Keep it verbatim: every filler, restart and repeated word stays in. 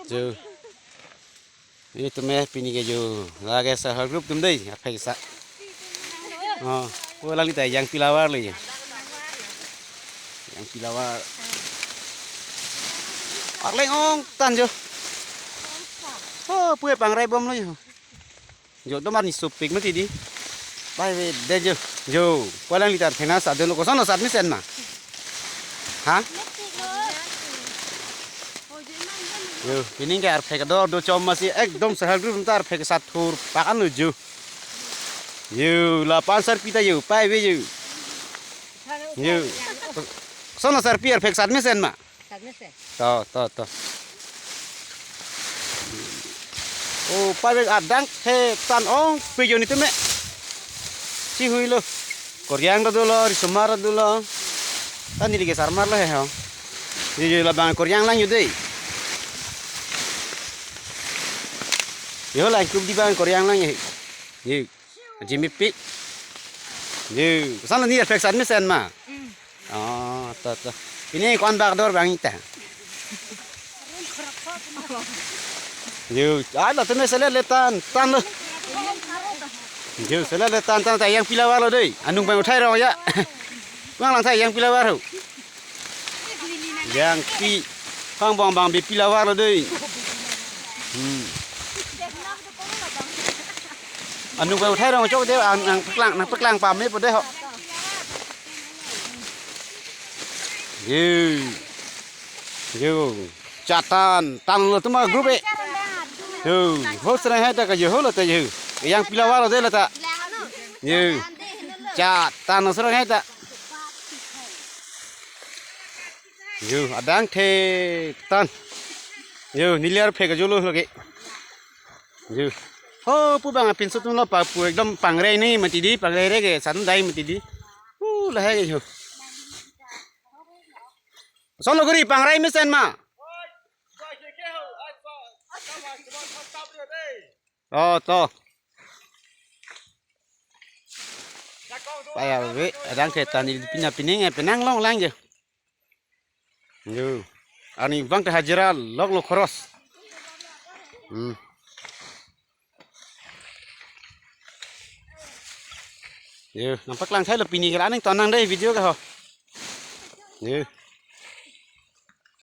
Jo. Nelitum eh pini ke jo. Lake self help group atum dei, arphek sat. Oh, ko alangli ta jangpi lavar le jo. Jangpi lavar. Arleng ong tan jo. Oh, pu pangrai bomlo jo. Jo, do mar ni sopik mati dei. Bai ve de jo. Jo, ko alangli ta thena sat dolo, koson lo sat mesen ma. Ha? Jo, pini ke arphek ador do chom masi ekdom self help group ta arphek sat thur pakan lo jo. Jo, la pansar pita jo, pai ve jo. Jo. Koson lo sar pi arphek sat mesen ma. Sat mesen. To, to, to. Oh, pai ve adang the tan ong pe jo nelitum eh. Si hui lo. Koryang ta dolo, risomar ta dolo. Tan neli ke sarmar lo he ho. Ye, ye, labang koryang lang jo dei. Yo lang kup di bang koryang lang ye. Ye. Jimmy pi. Ye. Koson lo ni arphek sat mesen ma. Oh, to, to. Pini ko-an bak ador bang ta. Jo, ai latum eh selet le tan, tan lo. Jo, selet le tan, tan ta jangpi lavar lo dei. Anung bang uthai rong ya. Bang lang ta jangpi lavar ho. Jangpi. Bang bang bang bipi lavar lo dei. Hmm. Anung bang uthai rong chok dei, ang, nangpaklang, nangpaklang pame po dei ho. Ye. Jo. Chatan, tan lo atum a group eh. Jo, ho serang hai ta ka jo ho lo ta jo. Jangpi lavar lo dei la ta. Jo. Chatan lo serang hai ta. Jo, adang the tan. Jo, neli arphek ajo lo lake. Jo. Ho, pu bang apinso atum lo pa pu ekdom pangrai ni mati dei, pangrai re ke san dai mati dei. Pu lahai ke jo. Koson lo guri pangrai mesen ma. Oh, to. Pai ave, adang ke ta neli pina pining, eh, penang long lang jo. Jo. Ani bang ta hajira lok lo khoros. Hmm. Jo, nangpaklang thai lo pini ke la aning ton nang dei video ke ho. Jo.